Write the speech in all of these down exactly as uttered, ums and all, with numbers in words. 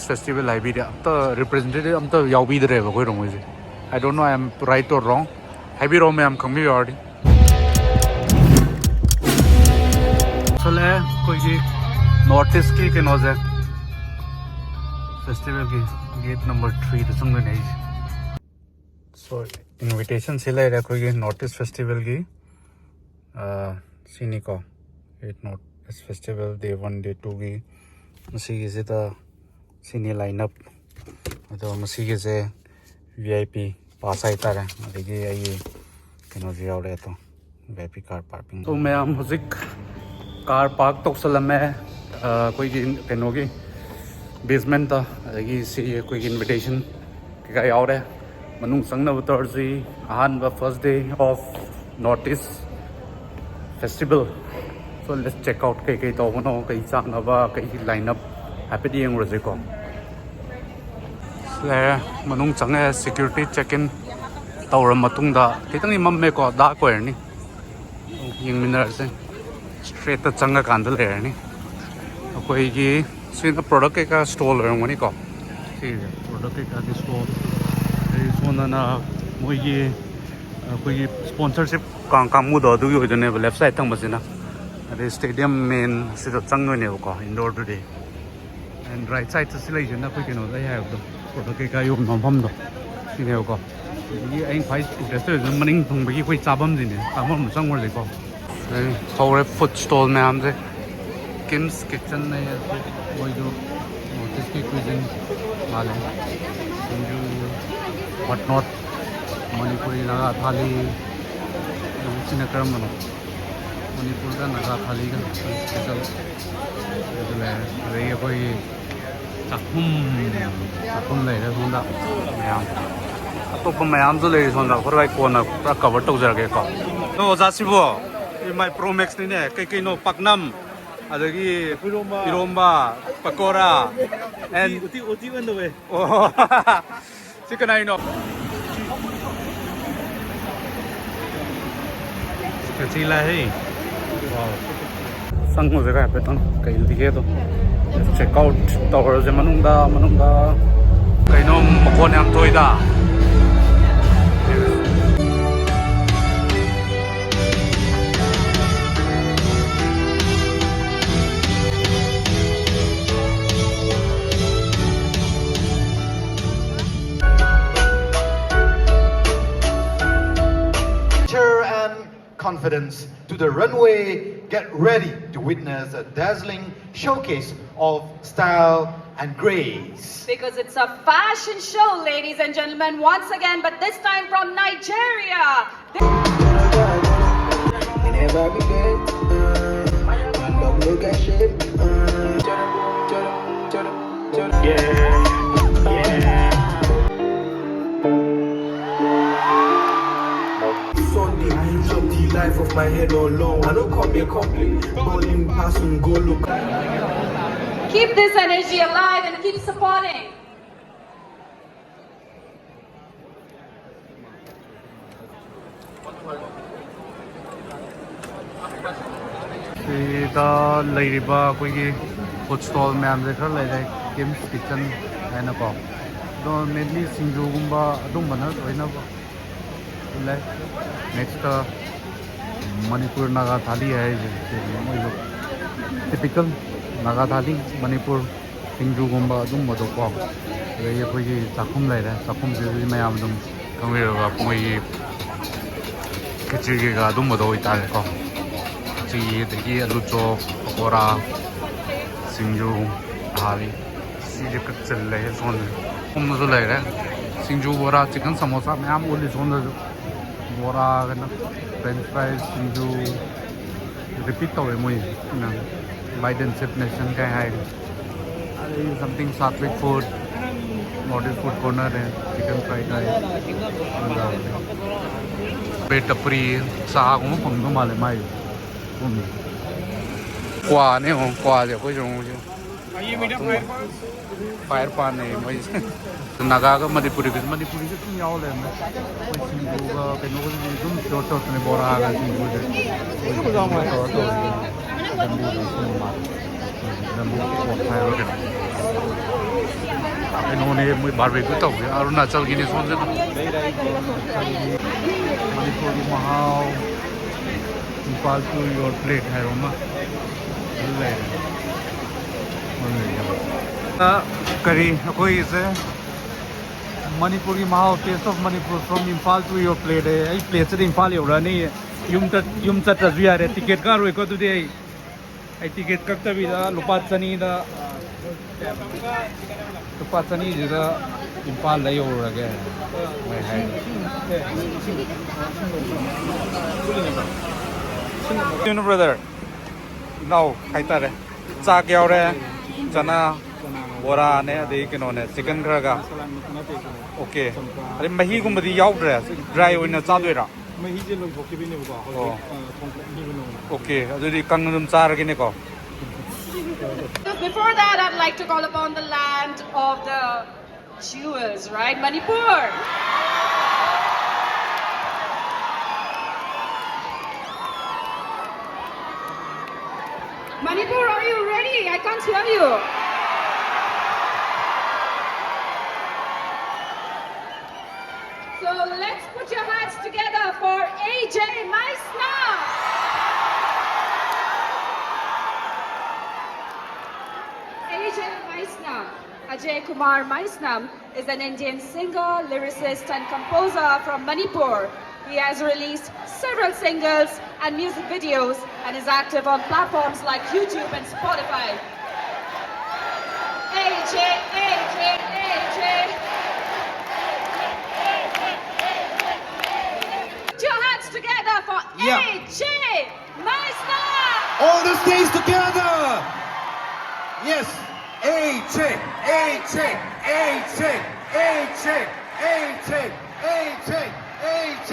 Festival ꯍꯥꯏꯕꯤꯔꯦ, ꯑꯝꯇ representative ꯑꯝꯇ ꯌꯥꯎꯕꯤꯗ꯭ꯔꯦꯕ ꯑꯩꯈꯣꯏ ꯔꯣꯡꯃꯩꯁꯦ꯫ I don't know, I am right or wrong. ꯍꯥꯏꯕꯤꯔꯛꯑꯣ ꯃꯌꯥꯝ ꯈꯪꯕꯤꯕ ꯌꯥꯎꯔꯗꯤ꯫ ꯆꯠꯂꯛꯑꯦ ꯑꯩꯈꯣꯏꯒꯤ ꯅꯣꯔꯠ ꯏꯁꯀꯤ ꯀꯩꯅꯣꯁꯦ, ꯐꯦꯁꯇꯤꯚꯦꯜꯒꯤ ꯒꯦꯠ ꯅꯝꯕꯔ ꯊ꯭ꯔꯤꯗ ꯆꯪꯗꯣꯏꯅꯦ ꯑꯩꯁꯦ꯫ ꯁꯣ, ꯏꯟꯚꯤꯇꯦꯁꯟꯁꯤ ꯂꯩꯔꯦ ꯑꯩꯈꯣꯏꯒꯤ ꯅꯣꯔꯠ ꯏꯁ ꯐꯦꯁꯇꯤꯚꯦꯜꯒꯤ꯫ ꯁꯤꯅꯤꯀꯣ, eighth north east festival day one, day ꯇꯨꯒꯤ꯫ ꯃꯁꯤꯒꯤꯁꯤꯗ ꯁꯤꯅꯤ ꯂꯥꯏꯟ ꯑꯞ꯫ ꯑꯗꯣ ꯃꯁꯤꯒꯤꯁꯦ ꯚꯤ ꯑꯥꯏ ꯄꯤ ꯄꯥꯁ ꯍꯥꯏꯇꯥꯔꯦ꯫ ꯑꯗꯒꯤ ꯑꯩꯒꯤ ꯀꯩꯅꯣꯁꯨ ꯌꯥꯎꯔꯦ ꯑꯗꯣ, V I P car parking. So ꯃꯌꯥꯝ ꯍꯧꯖꯤꯛ ꯀꯥꯔ ꯄꯥꯔꯛ ꯇꯧꯁꯜꯂꯝꯃꯦ, ꯑ, ꯑꯩꯈꯣꯏꯒꯤ ꯀꯩꯅꯣꯒꯤ ꯕꯦꯁꯃꯦꯟꯇ꯫ ꯑꯗꯒꯤ ꯁꯤ ꯑꯩꯈꯣꯏꯒꯤ ꯏꯟꯚꯤꯇꯦꯁꯟ ꯀꯩꯀꯥ ꯌꯥꯎꯔꯦ꯫ ꯃꯅꯨꯡ ꯆꯪꯅꯕ ꯇꯧꯔꯁꯤ꯫ ꯑꯍꯥꯟꯕ first day of North East Festival. So let's check out ꯀꯩ ꯀꯩ ꯇꯧꯕꯅꯣ, ꯀꯩ ꯆꯥꯅꯕ, ꯀꯩ ꯂꯥꯏꯟ ꯑꯞ ꯍꯥꯏꯐꯦꯠ ꯌꯦꯡꯉꯨꯔꯁꯤꯀꯣ꯫ ꯂꯩꯔꯦ, ꯃꯅꯨꯡ ꯆꯪꯉꯦ, ꯁꯦꯀ꯭ꯌꯨꯔꯤꯇꯤ ꯆꯦꯛ ꯏꯟ ꯇꯧꯔ ꯃꯇꯨꯡꯗ꯫ ꯈꯤꯇꯪꯗꯤ ꯃꯝꯃꯦꯀꯣ, ꯗꯥꯔꯛ ꯑꯣꯏꯔꯅꯤ꯫ ꯌꯦꯡꯃꯤꯟꯅꯔꯁꯦ꯫ ꯏꯁꯇ꯭ꯔꯦꯠꯇ ꯆꯪꯉꯀꯥꯟꯗ ꯂꯩꯔꯅꯤ꯫ ꯑꯩꯈꯣꯏꯒꯤ ꯁꯤꯅ ꯄ꯭ꯔꯣꯗꯛ ꯀꯩꯀꯥ ꯁ꯭ꯇꯣꯜ ꯑꯣꯏꯔꯝꯒꯅꯤꯀꯣ꯫ ꯁꯤꯁꯦ ꯄ꯭ꯔꯣꯗꯛ ꯀꯩꯀꯥꯒꯤ ꯁ꯭ꯇꯣꯜ꯫ ꯑꯗꯩ ꯁꯣꯝꯗꯅ ꯃꯣꯏꯒꯤ, ꯑꯩꯈꯣꯏꯒꯤ ꯁ꯭ꯄꯣꯟꯁꯔꯁꯤꯞ ꯀꯥꯡ-, ꯀꯥꯡꯕꯨꯗꯣ ꯑꯗꯨꯒꯤ ꯑꯣꯏꯗꯣꯏꯅꯦꯕ, ꯂꯦꯐ ꯁꯥꯏꯠ ꯊꯪꯕꯁꯤꯅ꯫ ꯑꯗꯩ ꯁ꯭ꯇꯦꯗꯤꯌꯝ ꯃꯦꯟ ꯁꯤꯗ ꯆꯪꯗꯣꯏꯅꯦꯕꯀꯣ, ꯏꯟꯗꯣꯔꯗꯨꯗꯤ꯫ ꯑꯦꯟ ꯔꯥꯏꯠ ꯁꯥꯏꯠꯇ ꯁꯤ ꯂꯩꯁꯤꯅ ꯑꯩꯈꯣꯏ ꯀꯩꯅꯣ ꯂꯩ ꯍꯥꯏꯕꯗꯣ, ꯄ꯭ꯔꯣꯗꯛ ꯀꯩꯀꯥ ꯌꯣꯟꯕ ꯃꯐꯝꯗꯣ ꯁꯤꯅꯦꯕꯀꯣ꯫ ꯑꯗꯒꯤ ꯑꯩꯅ ꯈ꯭ꯋꯥꯏ ꯏꯟꯇꯔꯦꯁ ꯑꯣꯏꯔꯤꯁꯤꯅ ꯃꯅꯤꯡ ꯊꯪꯕꯒꯤ ꯑꯩꯈꯣꯏ ꯆꯥꯐꯝꯁꯤꯅꯦ, ꯆꯥꯐꯝꯗꯣ ꯆꯪꯉꯨꯔꯁꯤꯀꯣ꯫ ꯑꯗꯩ ꯍꯧꯔꯦ ꯐꯨꯗ ꯁ꯭ꯇꯣꯜ ꯃꯌꯥꯝꯁꯦ꯫ ꯀꯤꯝꯁ ꯀꯤꯠꯆꯟ ꯂꯩ, ꯃꯣꯏꯁꯨ ꯅꯣꯔꯠ ꯏꯁꯀꯤ ꯀ꯭ꯋꯤꯖꯤꯟ ꯃꯥꯜꯂꯦ꯫ ꯁꯤꯡꯖꯨ, ꯋꯥꯠ ꯅꯣꯠ, ꯃꯅꯤꯄꯨꯔꯤ ꯅꯥꯒꯥ ꯊꯥꯂꯤ꯫ ꯑꯗꯨ ꯁꯤꯅ ꯀꯔꯝꯕꯅꯣ? ꯃꯅꯤꯄꯨꯔꯒ ꯅꯥꯒꯥ ꯊꯥꯂꯤꯒ ꯏꯁꯄꯦꯁꯦꯜ ꯑꯗꯨ ꯂꯩꯔꯦ꯫ ꯑꯗꯒꯤ ꯑꯩꯈꯣꯏꯒꯤ ꯆꯥꯛꯈꯨꯝ, ꯆꯥꯛꯈꯨꯝ ꯂꯩꯔꯦ ꯁꯣꯝꯗ ꯃꯌꯥꯝ꯫ ꯑꯇꯣꯞꯄ ꯃꯌꯥꯝꯁꯨ ꯂꯩꯔꯤ ꯁꯣꯝꯗ, ꯍꯣꯔꯦꯟ ꯑꯩ ꯀꯣꯟꯅ ꯄꯨꯔꯥ ꯀꯚꯔ ꯇꯧꯖꯔꯒꯦꯀꯣ꯫ ꯑꯗꯣ ꯑꯣꯖꯥꯁꯤꯕꯨ, ꯃꯥꯏ ꯄ꯭ꯔꯣ ꯃꯦꯛꯁꯅꯤꯅꯦ, ꯀꯩ ꯀꯩꯅꯣ, ꯄꯥꯛꯅꯝ, ꯑꯗꯒꯤ ꯏꯔꯣꯝꯕ꯫ ꯏꯔꯣꯝꯕ, ꯄꯀꯣꯔꯥ, and ꯎꯇꯤ, ꯎꯇꯤ ꯑꯣꯟꯗꯧꯋꯦ꯫ ꯑꯣ꯫ ꯁꯤ ꯀꯅꯥꯏꯅꯣ? ꯀꯆꯤ ꯂꯥꯛꯑꯦ꯫ ꯋꯥꯎ꯫ ꯆꯪꯉꯨꯁꯦ ꯍꯥꯏꯐꯦꯠꯇꯪ, ꯀꯩ ꯂꯩꯒꯦꯗꯣ꯫ Check out ꯇꯧꯔꯁꯦ ꯃꯅꯨꯡꯗ, ꯃꯅꯨꯡꯗ꯫ ꯀꯩꯅꯣ ꯃꯈꯣꯟ ꯌꯥꯝ ꯊꯣꯛꯏꯗ꯫ Cheer and confidence to the runway. Get ready to witness a dazzling showcase of style and grace. Because it's a fashion show, ladies and gentlemen, once again, but this time from Nigeria. Sunday, I enjoy the life of my head all alone. I don't come here complain. Bowling pass and go look. Keep this energy alive and keep supporting. ꯁꯤꯗ ꯂꯩꯔꯤꯕ ꯑꯩꯈꯣꯏꯒꯤ food stall ꯃꯌꯥꯝꯁꯦ ꯈꯔ ꯂꯩꯔꯦ, Kim's Kitchen ꯍꯥꯏꯅꯀꯣ꯫ ꯑꯗꯣ mainly ꯁꯤꯡꯖꯨꯒꯨꯝꯕ ꯑꯗꯨꯝꯕꯅ ꯂꯣꯏꯅ ꯂꯩ꯫ Next ꯃꯅꯤꯄꯨꯔ ꯅꯥꯒꯥ ꯊꯥꯂꯤ ꯍꯥꯏꯔꯤꯁꯦ ꯁꯤꯅꯤ ꯃꯣꯏꯁꯨ, typical ꯅꯥꯒꯥ ꯊꯥꯂꯤ ꯃꯅꯤꯄꯨꯔ꯫ ꯁꯤꯡꯖꯨꯒꯨꯝꯕ ꯑꯗꯨꯝꯕꯗꯣꯀꯣ꯫ ꯑꯗꯒꯤ ꯑꯩꯈꯣꯏꯒꯤ ꯆꯥꯛꯈꯨꯝ ꯂꯩꯔꯦ, ꯆꯥꯛꯈꯨꯝꯁꯤꯗꯗꯤ ꯃꯌꯥꯝ ꯑꯗꯨꯝ ꯈꯪꯕꯤꯔꯒ ꯃꯣꯏꯒꯤ ꯈꯦꯆ꯭ꯔꯤ ꯀꯩꯀꯥ ꯑꯗꯨꯝꯕꯗꯣ ꯑꯣꯏꯇꯥꯔꯦꯀꯣ꯫ ꯈꯦꯆ꯭ꯔꯤ, ꯑꯗꯒꯤ ꯑꯂꯨ ꯆꯣꯞ, ꯄꯀꯣꯔꯥ, ꯁꯤꯡꯖꯨ, ꯊꯥꯂꯤ꯫ ꯁꯤꯁꯦ ꯀꯛꯆꯤꯜꯂꯦ ꯁꯣꯝꯗ꯫ ꯁꯣꯝꯗꯁꯨ ꯂꯩꯔꯦ꯫ ꯁꯤꯡꯖꯨ, ꯕꯣꯔꯥ, chicken ꯁꯃꯣꯁꯥ ꯃꯌꯥꯝ ꯎꯠꯂꯤ ꯁꯣꯝꯗꯁꯨ꯫ ꯕꯣꯔꯥꯒꯅ, French fries, ꯁꯤꯡꯖꯨ, repeat ꯇꯧꯋꯦ ꯃꯣꯏ꯫ Bite and sip nation ꯀꯥꯏ ꯍꯥꯏꯔꯤ꯫ ꯑꯗꯩ something Sattvic food, North East food corner ꯅꯦ, chicken fried rice꯫ ꯕ꯭ꯔꯦꯗ ꯄꯨꯔꯤ, ꯆꯥꯒꯨꯝꯕ ꯐꯪꯗꯧ ꯃꯥꯜꯂꯦ ꯃꯥꯏ꯫ ꯎꯝ꯫ ꯀ꯭ꯋꯥꯅꯦ ꯌꯦꯡꯉꯣ, ꯀ꯭ꯋꯥꯁꯦ ꯑꯩꯈꯣꯏꯁꯨ ꯑꯃꯨꯛ ꯍꯧꯖꯤꯛ꯫ ꯐꯥꯌꯔ ꯄꯥꯟꯅꯦ ꯃꯣꯏꯁꯦ꯫ ꯅꯥꯒꯥꯒ ꯃꯅꯤꯄꯨꯔꯤꯒ, ꯃꯅꯤꯄꯨꯔꯤꯁꯦ ꯑꯗꯨꯝ ꯌꯥꯎ ꯂꯩꯔꯝꯃꯦ꯫ ꯑꯩꯈꯣꯏ ꯁꯤꯡꯖꯨꯒ ꯀꯩꯅꯣꯒꯁꯦ ꯑꯗꯨꯝ share ꯇꯧꯔꯛꯄꯅꯦ, ꯕꯣꯔꯥꯒ ꯁꯤꯡꯖꯨꯁꯦ꯫ ꯂꯝꯕꯤꯗ ꯁꯨꯝ ꯃꯥꯜꯂꯦ꯫ ꯀꯩꯅꯣꯅꯦ, ꯃꯣꯏ ꯕꯥꯔꯕꯦꯀ꯭ꯌꯨ ꯇꯧꯕꯁꯦ ꯑꯔꯨꯅꯥꯆꯜꯒꯤꯅꯦ꯫ ꯁꯣꯝꯗ ꯃꯅꯤꯄꯨꯔꯒꯤ ꯃꯍꯥꯎ, Imphal to your plate ꯍꯥꯏꯕ ꯑꯃ ꯑꯗꯨ ꯂꯩꯔꯦ꯫ ꯑ, ꯀꯔꯤ ꯑꯩꯈꯣꯏꯁꯦ ꯃꯅꯤꯄꯨꯔꯒꯤ ꯃꯍꯥꯎ, Taste of Manipur from Imphal to your plate ꯍꯥꯏ꯫ ꯑꯩ ꯄ꯭ꯂꯦꯠꯁꯤꯗ ꯏꯝꯐꯥꯜ ꯌꯧꯔꯛꯑꯅꯤ꯫ ꯌꯨꯝ ꯆꯠ-, ꯌꯨꯝ ꯆꯠꯇ꯭ꯔꯁꯨ ꯌꯥꯔꯦ꯫ ꯇꯤꯀꯦꯠ ꯀꯛꯑꯔꯣꯏꯀꯣ ꯑꯗꯨꯗꯤ꯫ ꯑꯩ ꯑꯩ ꯇꯤꯀꯦꯠ ꯀꯛꯇꯕꯤꯗ ꯂꯨꯄꯥ ꯆꯅꯤꯗ, ꯂꯨꯄꯥ ꯆꯅꯤꯁꯤꯗ ꯏꯝꯐꯥꯜꯗ ꯌꯧꯔꯨꯔꯒꯦ꯫ ꯃꯣꯏ ꯍꯥꯏ꯫ ꯀꯩꯅꯣ, ꯕ꯭ꯔꯗꯔ? ꯏꯅꯥꯎ ꯍꯥꯏꯇꯥꯔꯦ꯫ ꯆꯥꯛ ꯌꯥꯎꯔꯦ, ꯆꯅꯥ, ꯕꯣꯔꯥꯅꯦ, ꯑꯗꯩ ꯀꯩꯅꯣꯅꯦ, ꯆꯤꯛꯀꯟ ꯈꯔꯒ꯫ ꯑꯣꯀꯦ꯫ ꯑꯗꯩ ꯃꯍꯤꯒꯨꯝꯕꯗꯤ ꯌꯥꯎꯗ꯭ꯔꯦ? ꯗ꯭ꯔꯥꯏ ꯑꯣꯏꯅ ꯆꯥꯗꯣꯏꯔꯥ? ꯃꯍꯤꯁꯦ ꯂꯣꯏꯊꯣꯛꯈꯤꯕꯅꯦꯕꯀꯣ, ꯍꯧꯖꯤꯛ, ꯑꯣ꯫ ꯑ, ꯊꯣꯡ-, ꯊꯣꯡꯕꯤꯕ ꯅꯧꯅ꯫ ꯑꯣꯀꯦ, ꯑꯗꯨꯗꯤ ꯀꯪꯅ ꯑꯗꯨꯝ ꯆꯥꯔꯒꯦꯅꯦꯀꯣ꯫ Just before that, I'd like to call upon the land of the jewels, right? Manipur. Manipur, are you ready? I can't hear you. So let's put your hands together for A J Maisnam. A J Maisnam, Ajay Kumar Maisnam, is an Indian singer, lyricist, and composer from Manipur. He has released several singles and music videos and is active on platforms like YouTube and Spotify. A J, A J, A J. Put your hands together for, yeah, A J Maisnam. All the states together. Yes. A J, A J, A J, A J, A J, A J, A J.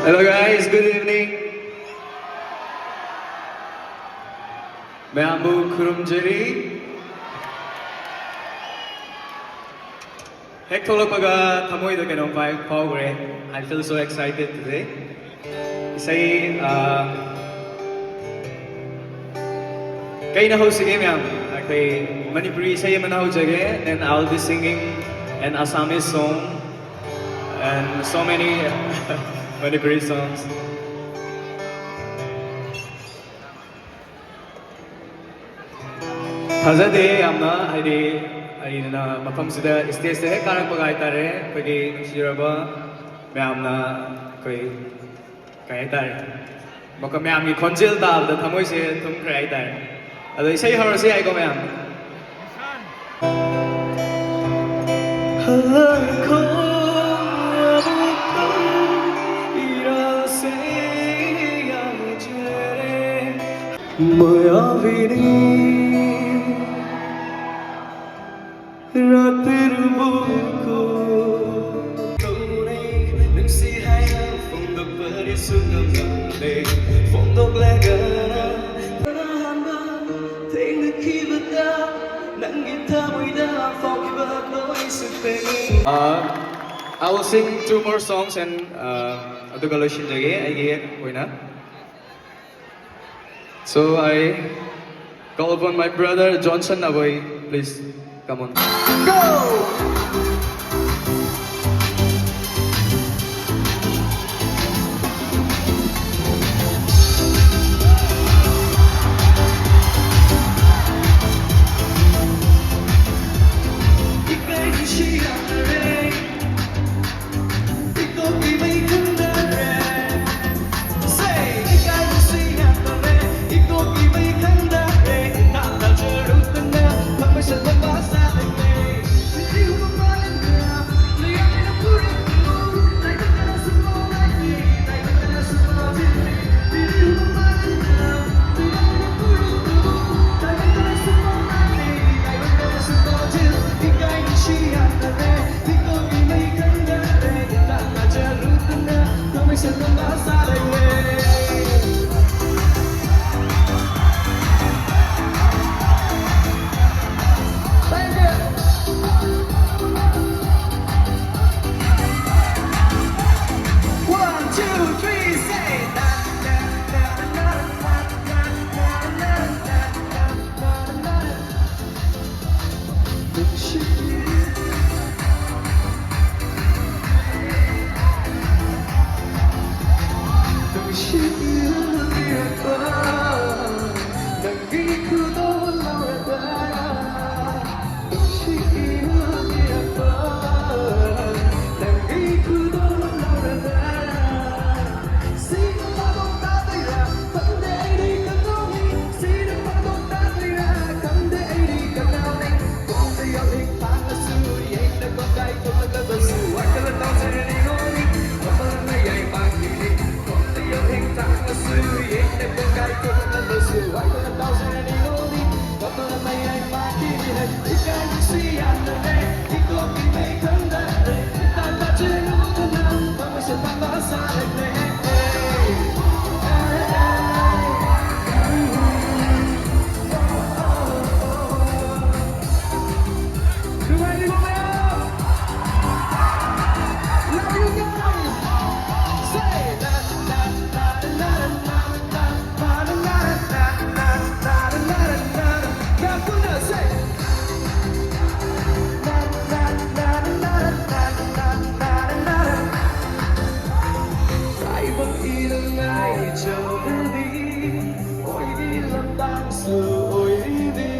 Hello guys, good evening. ꯃꯌꯥꯝꯕꯨ ꯈꯨꯔꯨꯝꯖꯔꯤ꯫ ꯍꯦꯛ ꯊꯣꯛꯂꯛꯄꯒ ꯊꯃꯣꯏꯗ ꯀꯩꯅꯣꯝ ꯄꯥꯏ ꯐꯥꯎꯈ꯭ꯔꯦ. I feel so excited today. ꯏꯁꯩ ꯑ, ꯀꯩꯅ ꯍꯧꯁꯤꯒꯦ ꯃꯌꯥꯝ? ꯑꯩꯈꯣꯏ ꯃꯅꯤꯄꯨꯔꯤ ꯏꯁꯩ ꯑꯃꯅ ꯍꯧꯖꯒꯦ, and I'll be singing an Assamese song and so many Manipuri songs. ꯊꯥꯖꯗꯦ ꯌꯥꯝꯅ, ꯍꯥꯏꯗꯤ ꯑꯩꯅ ꯃꯐꯝꯁꯤꯗ ꯏꯁꯇꯦꯖꯇ ꯍꯦꯛ ꯀꯥꯔꯛꯄꯒ ꯍꯥꯏꯇꯥꯔꯦ, ꯑꯩꯈꯣꯏꯒꯤ ꯅꯨꯡꯁꯤꯔꯕ ꯃꯌꯥꯝꯅ ꯑꯩꯈꯣꯏ ꯀꯩ ꯍꯥꯏꯇꯥꯔꯦ, ꯃꯈꯣꯏ ꯃꯌꯥꯝꯒꯤ ꯈꯣꯟꯖꯦꯜ ꯇꯥꯕꯗ ꯊꯃꯣꯏꯁꯦ ꯊꯨꯝꯈ꯭ꯔꯦ ꯍꯥꯏꯇꯥꯔꯦ꯫ ꯑꯗꯣ ꯏꯁꯩ ꯍꯧꯔꯁꯤ ꯍꯥꯏꯀꯣ ꯃꯌꯥꯝ? ꯍꯜꯂꯛꯈꯣ ꯑꯃꯨꯛꯇꯪ ꯏꯔꯥꯜꯁꯦ ꯌꯥꯎꯖꯔꯦ. ꯃꯌꯥꯕꯤꯅꯤ ꯔꯥꯇꯤꯔꯕꯨ ꯀꯣ ꯀꯧꯔꯦ, ꯅꯨꯡꯁꯤ ꯍꯥꯏꯅ ꯐꯣꯡꯗꯣꯛꯄꯗꯤ ꯁꯨꯉꯝ ꯉꯝꯗꯦ. ꯐꯣꯡꯗꯣꯛꯂꯒꯅ ꯑꯍꯥꯟꯕ ꯊꯦꯡꯅꯈꯤꯕꯗ ꯅꯪꯒꯤ ꯊꯃꯣꯏꯗ ꯐꯥꯎꯈꯤꯕ ꯂꯣꯏ ꯁꯨꯞꯄꯦ. Uh, I will sing two more songs and uh, ꯑꯗꯨꯒ ꯂꯣꯏꯁꯤꯟꯖꯒꯦ ꯑꯩꯒꯤ ꯑꯣꯏꯅ. So I call upon my brother Johnson Naboi, please come on. Go! Love you guys. Say, na, na, na, na, na, na, na, na, na, na, na, na, na, na, na, na, na, na, say. Taiwan ilang ay chawdali, oy di lamdang su oy di,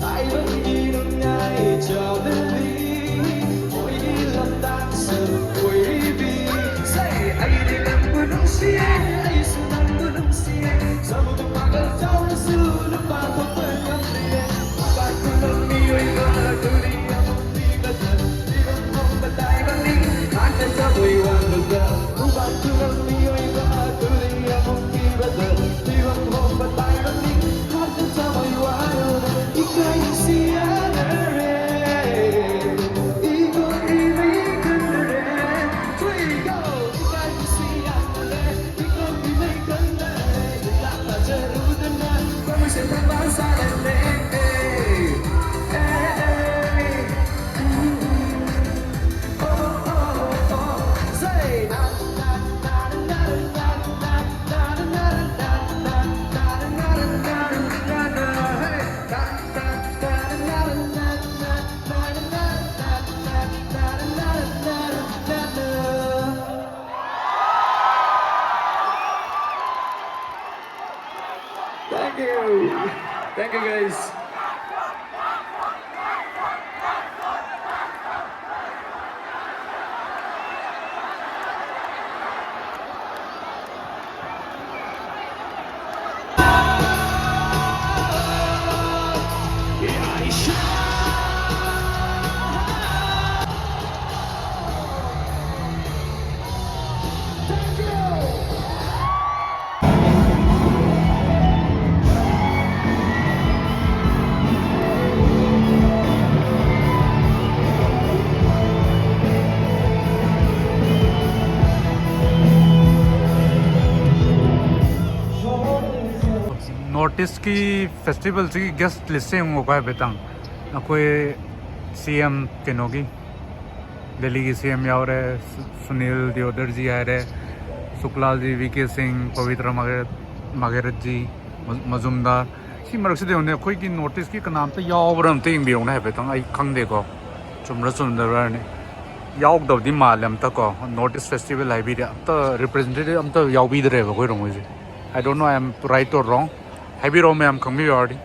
Taiwan ilang ay chawdali, oy di lamdang su oy di. Say, ay di lamdang su, ay su lamdang su, sa mundo pagal sa su, lupa ko pa kamli, pa ko na mi oy ba, duli ang Thank you. Thank you, guys. North East ꯀꯤ festival ꯁꯤꯒꯤ guest list ꯁꯦ ꯌꯦꯡꯉꯨꯀꯣ ꯍꯥꯏꯐꯦꯠꯇꯪ꯫ ꯑꯩꯈꯣꯏ C M ꯀꯩꯅꯣꯒꯤ, ꯗꯦꯜꯂꯤꯒꯤ C M ꯌꯥꯎꯔꯦ, ꯁꯨ- ꯁꯨꯅꯤꯜ ꯗꯤꯌꯣꯗꯔꯖꯤ ꯍꯥꯏꯔꯦ, ꯁꯨꯛꯂꯥꯜꯖꯤ, V K ꯁꯤꯡ, ꯄꯕꯤꯇ꯭ꯔ ꯃꯒꯦꯔꯠ ꯃꯒꯦꯔꯠꯖꯤ, ꯃ- ꯃꯖꯨꯝꯗꯥꯔ꯫ ꯁꯤ ꯃꯔꯛꯁꯤꯗ ꯌꯦꯡꯉꯨꯅꯦ, ꯑꯩꯈꯣꯏꯒꯤ North East ꯀꯤ ꯀꯅꯥꯝꯇ ꯌꯥꯎꯕ꯭ꯔꯥ ꯑꯝꯇ ꯌꯦꯡꯕꯤꯔꯛꯎꯅꯦ ꯍꯥꯏꯐꯦꯠꯇꯪ꯫ ꯑꯩ ꯈꯪꯗꯦꯀꯣ, ꯆꯨꯝꯕ꯭ꯔꯥ ꯆꯨꯝꯗꯕ꯭ꯔꯥꯅꯦ꯫ ꯌꯥꯎꯗꯕꯗꯤ ꯃꯥꯜꯂꯦ ꯑꯝꯇ ꯀꯣ꯫ North East festival ꯍꯥꯏꯕꯤꯗꯦ, ꯑꯝꯇ representative ꯑꯝꯇ ꯌꯥꯎꯕꯤꯗ꯭ꯔꯦꯕ ꯑꯩꯈꯣꯏ ꯔꯣꯡꯃꯩꯁꯦ꯫ I don't know, I am right or wrong. ꯍꯥꯏꯕꯤꯔꯛꯑꯣ ꯃꯌꯥꯝ, ꯈꯪꯕꯤꯕ ꯌꯥꯎꯔꯗꯤ꯫